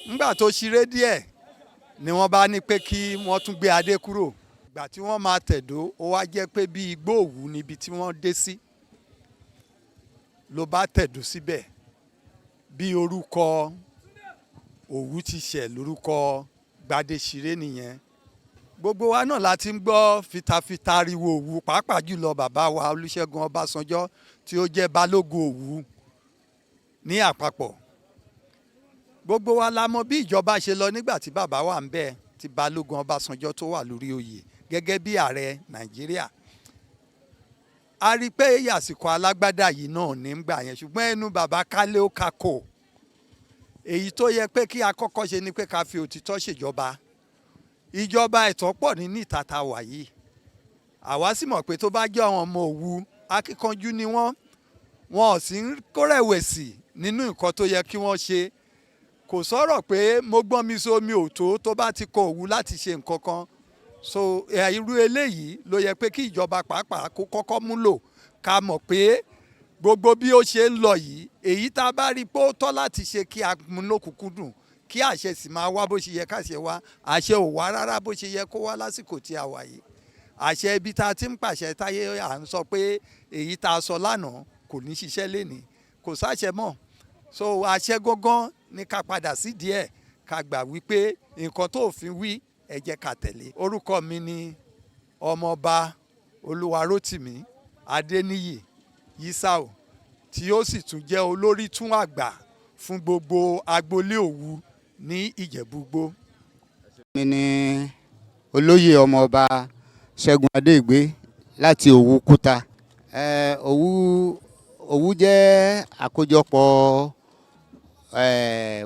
Nígbà tó ṣeré díẹ̀ ni wọ́n bá ní pé kí wọ́n tún gbé adé kúrò. Ìgbà tí wọ́n máa tẹ̀dó, ó wá jẹ́ pé bí igbó Òwu níbi tí wọ́n dé sí ló bá tẹ̀dó síbẹ̀. Bí orúkọ Òwu ti ṣẹ̀ lórúkọ Gbadéṣiré nìyẹn. Gbogbo wa náà la ti ń gbọ́ fitafita ariwo Òwu, pàápàá jùlọ bàbá wa Olúṣẹ́gun Ọbásanjọ́ tí ó jẹ́ balógun Òwu ní àpapọ̀. Gbogbo wa la mọ̀ bí ìjọba ṣe lọ nígbà tí bàbá wa ń bẹ, tí balógun Ọbásanjọ́ tó wà lórí oyè gẹ́gẹ́ bí ààrẹ Nàìjíríà. A rí i pé àsìkò alágbádá yìí náà ní gbà yẹn, ṣùgbọ́n ẹnu bàbá kálé ó kakò. Èyí tó yẹ pé kí a kọ́kọ́ ṣe ni pé ká fi òtítọ́ ṣèjọba. Ìjọba ẹ̀tọ́ pọ̀ nínú ìta ta wà yìí. Àwa sì mọ̀ pé tó bá jẹ́ àwọn ọmọ Òwu, akíkanjú ni wọ́n, wọn ò sì ń kórẹ̀wẹ̀sì nínú nǹkan tó yẹ kí wọ́n ṣe. Kò sọ̀rọ̀ pé mo gbọ́n mi sómi ò tó tó bá ti kọ Òwu láti ṣe nǹkan kan. So irú eléyìí ló yẹ pé kí ìjọba pàápàá kó kọ́kọ́ múlò, ká mọ̀ pé gbogbo bí ó ṣe ń lọ yìí, èyí tá a bá rí pé ó tọ́ láti ṣe kí a mú lókùnkúndùn, kí àṣẹ sì máa wá bó ṣe yẹ káṣẹ wá. Àṣẹ ò wá rárá bó ṣe yẹ kó wá lásìkò tí a wà yìí. Àṣẹ ibi tá a ti ń pàṣẹ táyé à ń sọ pé èyí tá a sọ lánàá kò ní ṣiṣẹ́ lénìí, kò sáṣẹ mọ́. So àṣẹ gangan ní ká padà sí díẹ̀, ká gbà wípé nǹkan tó òfin wí ẹ jẹ́ ká tẹ̀lé. Orúkọ mi ni Ọmọọba Olúwarótìmí Adéníyì Yísàù, tí ó sì tún jẹ́ olórí tún àgbà fún gbogbo agboolé Òwu ní Ìjẹ̀bú-Igbó. Mi ni olóyè ọmọọba Ṣẹ́gun Adéìgbé láti Òwu Kúta. Òwu jẹ́ àkójọpọ̀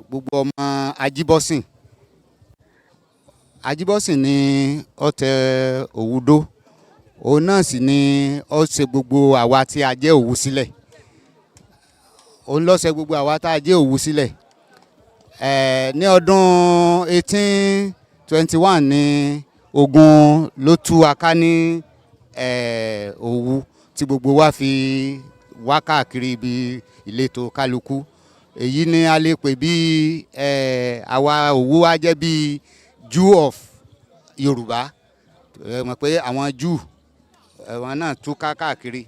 gbogbo ọmọ Ajíbọ́sìn. Ajíbọ́sìn ni ó tẹ Òwu dó, òun náà sì ni ó ṣe gbogbo àwa tí a jẹ́ Òwu sílẹ̀. Òun ló ṣe gbogbo àwa tá a jẹ́ Òwu sílẹ̀. Ní ọdún 1821 ní ogun ló tú wa ká ní Òwu, tí gbogbo wa fi wá káàkiri ibi ìletò kálukú. Èyí ni a lè pè bí àwa Òwu wa jẹ́ bí Jew of Yorùbá. Ẹ mọ̀ pé àwọn Jew wọn náà tú ká káàkiri,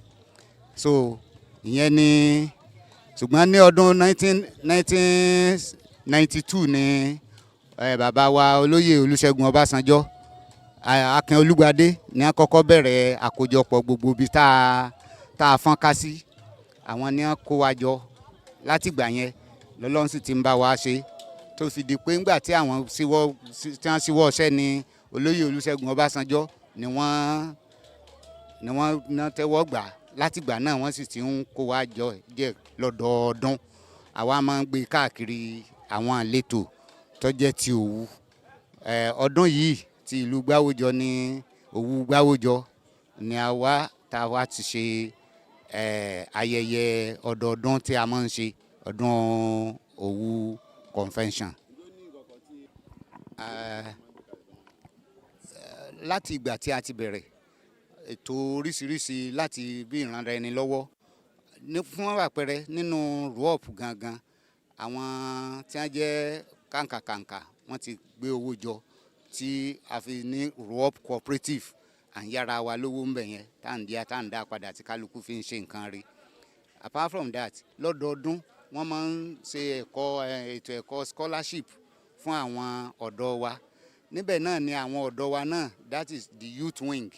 so ìyẹn ni. Ṣùgbọ́n ní ọdún 1992 ni bàbá wa olóyè Olúṣẹ́gun Ọbásanjọ́, Akin Olúgbadé, ní a kọ́kọ́ bẹ̀rẹ̀ àkójọpọ̀ gbogbo ibi tá a fọ́n ká sí. Àwọn ní wọ́n kó wa jọ. Látìgbà yẹn lọ́lọ́run sì ti ń bá wa ṣe, tó fi di pé ńgbà tí àwọn síwọ́ tí wọ́n síwọ́ ọṣẹ́ ni olóyè Olúṣẹ́gun Ọbásanjọ́ ni wọ́n ná tẹ́wọ́ gbà. Látìgbà náà wọ́n sì ti ń kó wa jọ jẹ́ lọ́dọọdún. Àwa máa ń gbé káàkiri àwọn àletò tó jẹ́ ti Òwu. Ọdún yìí ti ìlú Gbáwójọ ní Òwu Gbáwójọ ni a wá tá a wá ti ṣe ayẹyẹ ọdọọdún tí a máa ń ṣe, ọdún Òwu convention. Láti ìgbà tí a ti bẹ̀rẹ̀ ètò oríṣiríṣi láti bí ìranra ẹni lọ́wọ́ ní, fún àpẹẹrẹ, nínú RUOP gangan, àwọn tí wọ́n jẹ́ kàǹkàkàǹkà wọ́n ti gbé owó jọ tí a fi ní RUOP cooperative. À ń yára wa lówó ń bẹ̀ yẹn, tá à ń di tá à ń dá padà, tí kálukú fi ń ṣe nǹkan rí. Apart from that, lọ́dọọdún wọ́n máa ń ṣe ẹ̀kọ́ ètò ẹ̀kọ́ scholarship fún àwọn ọ̀dọ́ wa. Níbẹ̀ náà ni àwọn ọ̀dọ́ wa náà, that is the youth wing,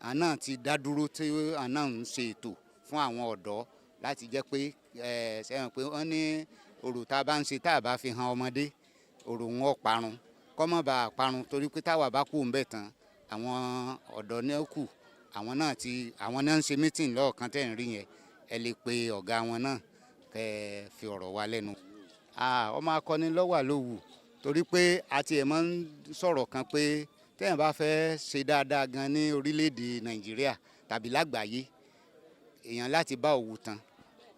àwọn náà ti dá dúró, tí àwọn náà ń ṣe ètò fún àwọn ọ̀dọ́ láti jẹ́ pé ẹ sẹ́wọ̀n pé wọ́n ní orò tá a bá ń ṣe, tá a bá fi hàn ọmọdé, orò wọn ò parun, kọ́ mọ́ bá a parun, torí pé táwa bá kú ń bẹ̀ tán, àwọn ọ̀dọ́ ní ó kù. Àwọn náà ti àwọn náà ń ṣe meeting lọ́ọ̀kan tẹ̀ ń rí yẹn. Ẹ lè pe ọ̀gá wọn náà kẹ́ ẹ fi ọ̀rọ̀ wa lẹ́nu. Ọmọ akọni lọ́wà lówù, torí pé a tiẹ̀ máa ń sọ̀rọ̀ kan pé téèyàn bá fẹ́ ṣe dáadáa gan ní orílẹ̀-èdè Nàìjíríà tàbí lágbàáyé, èèyàn láti bá Òwu tán,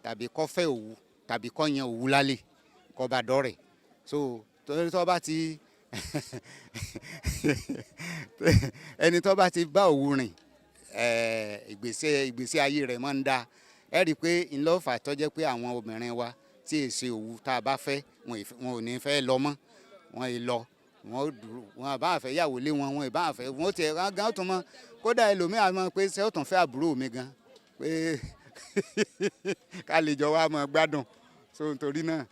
tàbí kó fẹ́ Òwu, tàbí kó yan Òwu lálẹ́, kó bá dọ́rẹ̀. So torí tó bá ti ẹni tó bá ti bá Òwu rìn, ìgbésí ayé rẹ̀ máa ń dáa. Ẹ rí i pé ńlọ́fà tó jẹ́ pé àwọn obìnrin wa tí è ṣe Òwu tá a bá fẹ́, wọn ò ní fẹ́ lọ mọ́. Wọn ì lọ, wọn ò dúró. Wọn bá fẹ́ yàwó lé wọn, wọn ì bá fẹ́ wọn ò tiẹ̀ gan tún mọ́. Kódà ẹlòmíà mọ̀ pé ṣé ó tún fẹ́ àbúrò mi gan pé ká lè jọ wá máa gbádùn. So nítorí náà,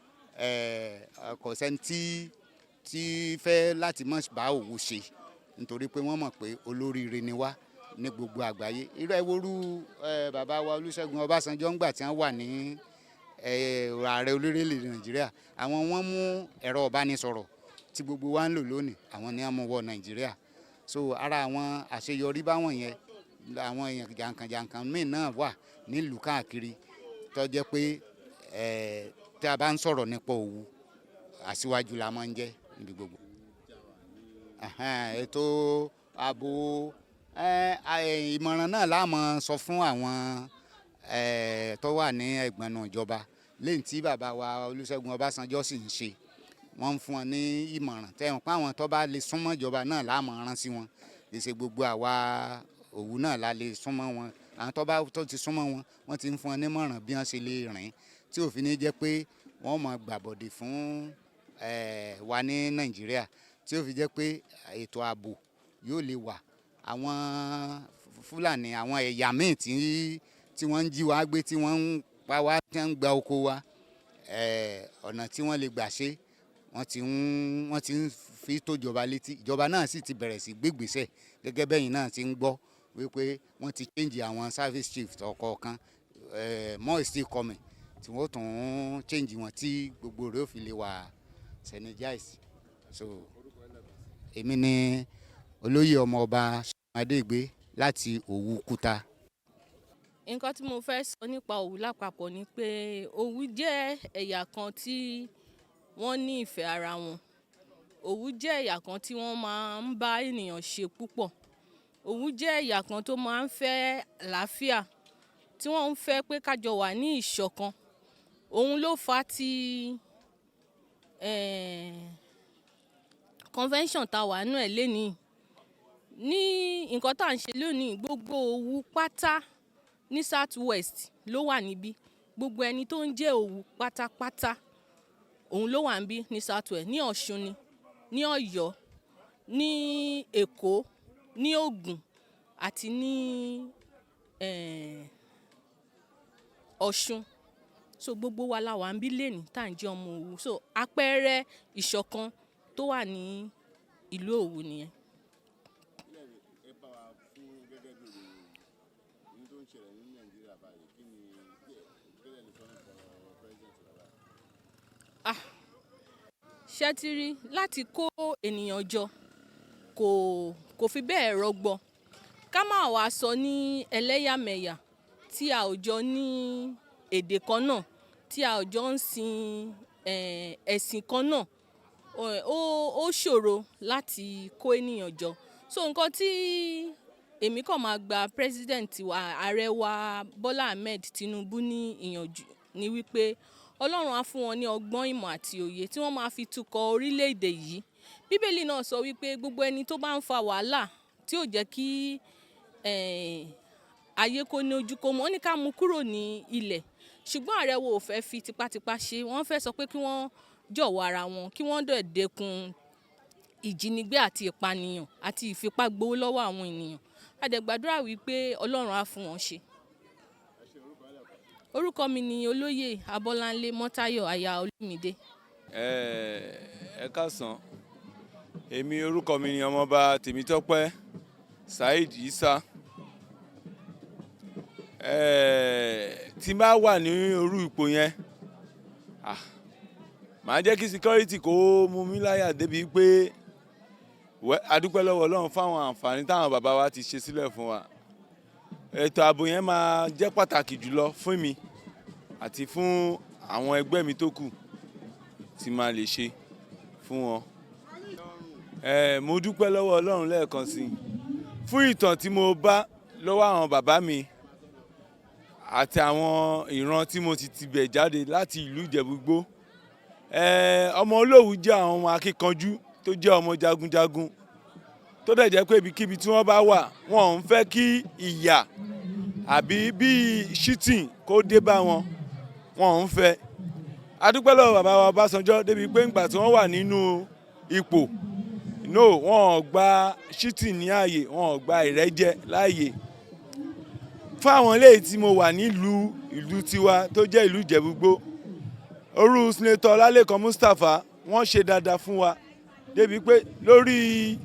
kò sẹ́ni tí fẹ́ láti má bá Òwu ṣe, nítorí pé wọ́n mọ̀ pé olóríire ni wá ní gbogbo àgbáyé. Irú ẹ worú bàbá wa Olúṣẹ́gun Ọbásanjọ́, ńgbà tí wọ́n wà ní ààrẹ orílẹ̀-èdè Nàìjíríà, àwọn wọ́n mú ẹ̀rọ ìbánisọ̀rọ̀ tí gbogbo wa ń lò lónìí, àwọn ni wọ́n mú wọ Nàìjíríà. So ara àwọn àṣeyọrí báwọn yẹn, àwọn èèyàn jàǹkànjàǹkàn míì náà wà nílùú káàkiri tó jẹ́ pé tí a bá ń sọ̀rọ̀ nípa Òwu, aṣíwájú la máa ń jẹ́ níbi gbogbo. Ètò ààbò, ìmọ̀ràn náà la máa sọ fún àwọn tó wà ní ẹ̀gbọ́nú ìjọba lẹ́yìn tí bàbá wa Olúṣẹ́gun Ọbásanjọ́ sì ń ṣe. Wọ́n ń fún wọn ní ìmọ̀ràn tẹ̀wọ̀n pé àwọn tó bá lè súnmọ́ ìjọba náà la máa rán sí wọn. Kì í ṣe gbogbo àwa Òwu náà la lè súnmọ́ wọn. Àwọn tó bá tó ti súnmọ́ wọn, wọ́n ti ń fún wọn nímọ̀ràn bí wọ́n ṣe lè rìn tí òfin ní jẹ́ pé wọ́n máa gbàbọ̀dè fún wa ní Nàìjíríà, tí ó fi jẹ́ pé ètò ààbò yóò lè wà. Àwọn Fúlàní, àwọn ẹ̀yà míì tí wọ́n ń jí wa gbé, tí wọ́n ń pa wá, tí wọ́n ń gba oko wa, ọ̀nà tí wọ́n lè gbà ṣe, wọ́n ti ń fi tó ìjọba létí. Ìjọba náà sì ti bẹ̀rẹ̀ sí gbégbèsẹ̀ gẹ́gẹ́ bẹ́yìn náà ti ń gbọ́. Wípé wọ́n ti change àwọn service chief ọ̀kọ̀ọ̀kan, more is still coming tí wọ́n tún change wọn tí gbogbo rẹ̀ ó fi lè wà synergize. So èmi ni olóyè ọmọọba Adégbé láti Òwu Kúta. Nǹkan tí mo fẹ́ sọ nípa Òwu lápapọ̀ ni pé Òwu jẹ́ ẹ̀yà kan tí wọ́n ní ìfẹ́ ara wọn. Òwu jẹ́ ẹ̀yà kan tí wọ́n máa ń bá ènìyàn ṣe púpọ̀. Òwu jẹ́ ẹ̀yà kan tó máa ń fẹ́ àlàáfíà, tí wọ́n ń fẹ́ pé ká jọ wà ní ìṣọ̀kan. Òun ló fa ti convention tá wà nínú ẹ̀ lénìí. Ní nǹkan tá à ń ṣe lónìí, gbogbo Òwu pátá ní South West ló wà níbí. Gbogbo ẹni tó ń jẹ́ Òwu pátápátá, òun ló wà níbí ní South West, ní Ọ̀ṣun ni, ní Ọ̀yọ́, ní Èkó, ní Ògùn àti ní Ọ̀ṣun. So gbogbo wa la wà níbí lénìí tá à ń jẹ́ ọmọ Òwu. So àpẹẹrẹ ìṣọ̀kan tó wà ní ìlú Òwu nìyẹn. Ẹ bá wa fún gẹ́gẹ́ bí ìròyìn ní tó ń ṣẹlẹ̀ ní Nàìjíríà báyìí, kí ni kílẹ̀ lè sọ nípa ọ̀rọ̀ president wa báyìí? Ah, ṣé ti rí láti kó ènìyàn jọ kò fi bẹ́ẹ̀ rọgbọ. Ká má wàá sọ ní ẹlẹ́yàmẹ̀yà tí a ò jọ ní èdè kan náà, tí a ò jọ ń sin ẹ̀sìn kan náà, ó ṣòro láti kó ènìyàn jọ. So nǹkan tí èmi kàn máa gba president wa, ààrẹ wa Bọ́lá Ahmed Tinubu ní ìyànjú ni wípé Ọlọ́run á fún wọn ní ọgbọ́n, ìmọ̀ àti òye tí wọ́n máa fi tukọ̀ orílẹ̀-èdè yìí. Bíbélì náà sọ wípé gbogbo ẹni tó bá ń fa wàhálà tí ò jẹ́ kí ayé kó ní ojú kó mọ́, wọ́n ní ká mú kúrò ní ilẹ̀. Ṣùgbọ́n ààrẹ wo ò fẹ́ fi tipátipá ṣe, wọ́n fẹ́ sọ pé kí wọ́n jọ̀wọ́ ara wọn, kí wọ́n dẹ̀ dẹ́kun ìjínigbé àti ìpànìyàn àti ìfipágbowó lọ́wọ́ àwọn ènìyàn. A dẹ̀ gbàdúrà wípé Ọlọ́run á fún wọn ṣe. Orúkọ mi ni Olóyè Abọ́láńlé Mọ́táyọ̀ aya Olúmídé. Ẹ káàsán. Èmi, orúkọ mi ni Ọmọọba Tèmítọ́pẹ́ Saheed Isa. Tí n bá wà ní orú ipò yẹn, ah, màá jẹ́ kí security kó mú mi láyà débi pé a dúpẹ́ lọ́wọ́ Ọlọ́run fáwọn àǹfààní táwọn bàbá wa ti ṣe sílẹ̀ fún wa. Ètò ààbò yẹn máa jẹ́ pàtàkì jùlọ fún mi àti fún àwọn ẹgbẹ́ mi tó kù tí máa lè ṣe fún wọn. Mo dúpẹ́ lọ́wọ́ Ọlọ́run lẹ́ẹ̀kan sí i fún ìtàn tí mo bá lọ́wọ́ àwọn bàbá mi àti àwọn ìran tí mo ti tibẹ̀ jáde láti ìlú Ìjẹ̀bú-Igbó. Ọmọ Olówu jẹ́ àwọn ọmọ akíkanjú tó jẹ́ ọmọ jagunjagun, tó dẹ̀ jẹ́ pé ibikíbi tí wọ́n bá wà, wọn ò ń fẹ́ kí ìyà àbí bíi cheating kó dé bá wọn, wọn ò ń fẹ́. A dúpẹ́ lọ́wọ́ bàbá wa Ọbásanjọ́ débi pé ńgbà tí wọ́n wà nínú ipò no, wọn ò gba cheating ní ààyè, wọn ò gba ìrẹ́jẹ láàyè. Fún àwọn eléyìí tí mo wà nílùú ìlú tiwa tó jẹ́ ìlú Ìjẹ̀bú-Igbó, orú Senator Ọlálékan Mustapha, wọ́n ṣe dáadáa fún wa débi pé lórí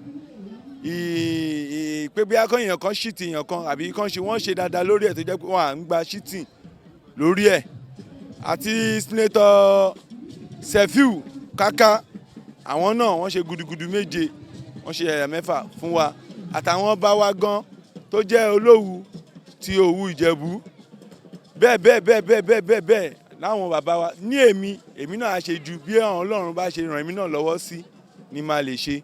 pé bí akọ́yìn kan cheat èèyàn kan àbí kan ṣe, wọ́n ṣe dáadáa lórí ẹ̀ tó jẹ́ pé wọ́n à ń gba cheating lórí ẹ̀, àti Senator Sefiu Kaka, àwọn náà wọ́n ṣe gudugudu méje, wọ́n ṣe ẹ̀yà mẹ́fà fún wa, àtàwọn bá wa gan tó jẹ́ Olówu ti Òwu Ìjẹ̀bú, bẹ́ẹ̀ bẹ́ẹ̀ bẹ́ẹ̀ bẹ́ẹ̀ bẹ́ẹ̀ bẹ́ẹ̀ bẹ́ẹ̀ láwọn bàbá wa ní. Èmi náà á ṣe ju bí àwọn Ọlọ́run bá ṣe ràn èmi náà lọ́wọ́ sí ni máa lè ṣe.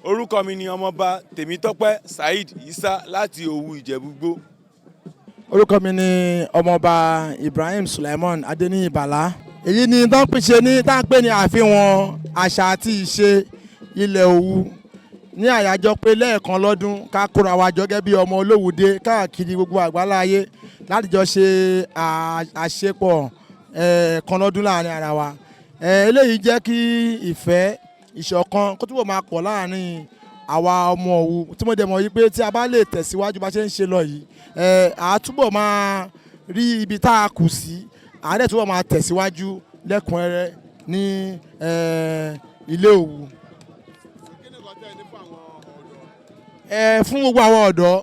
Orúkọ mi ni Ọmọọba Tèmítọ́pẹ́ Saheed Isa láti Òwu Ìjẹ̀bú-Igbó. Orúkọ mi ni Ọmọọba Ibrahim Sulaiman Adeniyi Bala. Èyí ni tó ń pèsè ní tá à ń pè ní àfihàn àṣà àti ìṣe ilẹ̀ Òwu ní àyájọ́ pé lẹ́ẹ̀kan lọ́dún, ká kóra wa jọ gẹ́gẹ́ bí ọmọ Olówùdé káàkiri gbogbo àgbáláyé láti jọ ṣe àṣepọ̀ ẹ̀ẹ̀kan lọ́dún láàrin ara wa. Eléyìí jẹ́ kí ìfẹ́, ìṣọ̀kan kó túbọ̀ máa pọ̀ láàrin àwa ọmọ Òwu, tí mo dẹ̀ mọ̀ yìí pé tí a bá lè tẹ̀síwájú bá ṣe ń ṣe lọ yìí, à túbọ̀ máa rí ibi tá a kù sí, à dẹ̀ túbọ̀ máa tẹ̀síwájú lẹ́kùnrẹ́rẹ́ ní ilé Òwu. Kí ni nǹkan tẹ́ ẹ ní fún àwọn ọ̀dọ́? Ẹ fún gbogbo àwọn ọ̀dọ́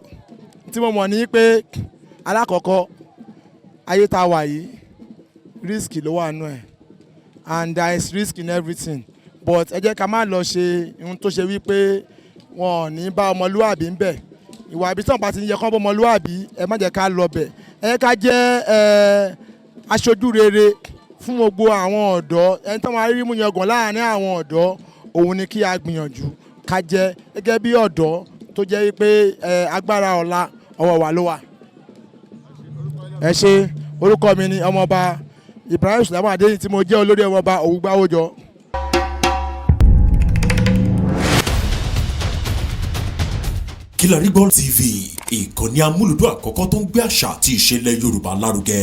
tí mo mọ̀ ní pé, alákọ̀ọ́kọ́, ayé tá a wà yìí, risk ló wà nù ẹ̀, and there is risk in everything, but ẹ jẹ́ ká má lọ ṣe ohun tó ṣe wípé wọn ò ní bá ọmọlúwàbí ń bẹ̀. Ìwà ibi tí wọn bá ti ń yẹ kán bọ́ ọmọlúwàbí, ẹ má jẹ́ ká lọ bẹ̀. Ẹ jẹ́ ká jẹ́ aṣojú rere fún gbogbo àwọn ọ̀dọ́. Ẹni tó máa rí mú yangàn láàrin àwọn ọ̀dọ́, òun ni kí a gbìyànjú ká jẹ́ gẹ́gẹ́ bí ọ̀dọ́ tó jẹ́ wípé agbára ọ̀la, ọwọ́ wa ló wà. Ẹ ṣe. Orúkọ mi ni Ọmọọba Ibrahim Sulaiman Adéyìn, tí mo jẹ́ olórí ọmọọba Òwúgbáwójọ. Kílárígbọ́ TV, ìkànnì amúlùdún àkọ́kọ́ tó ń gbé àṣà àti ìṣẹ̀lẹ̀ Yorùbá lárugẹ.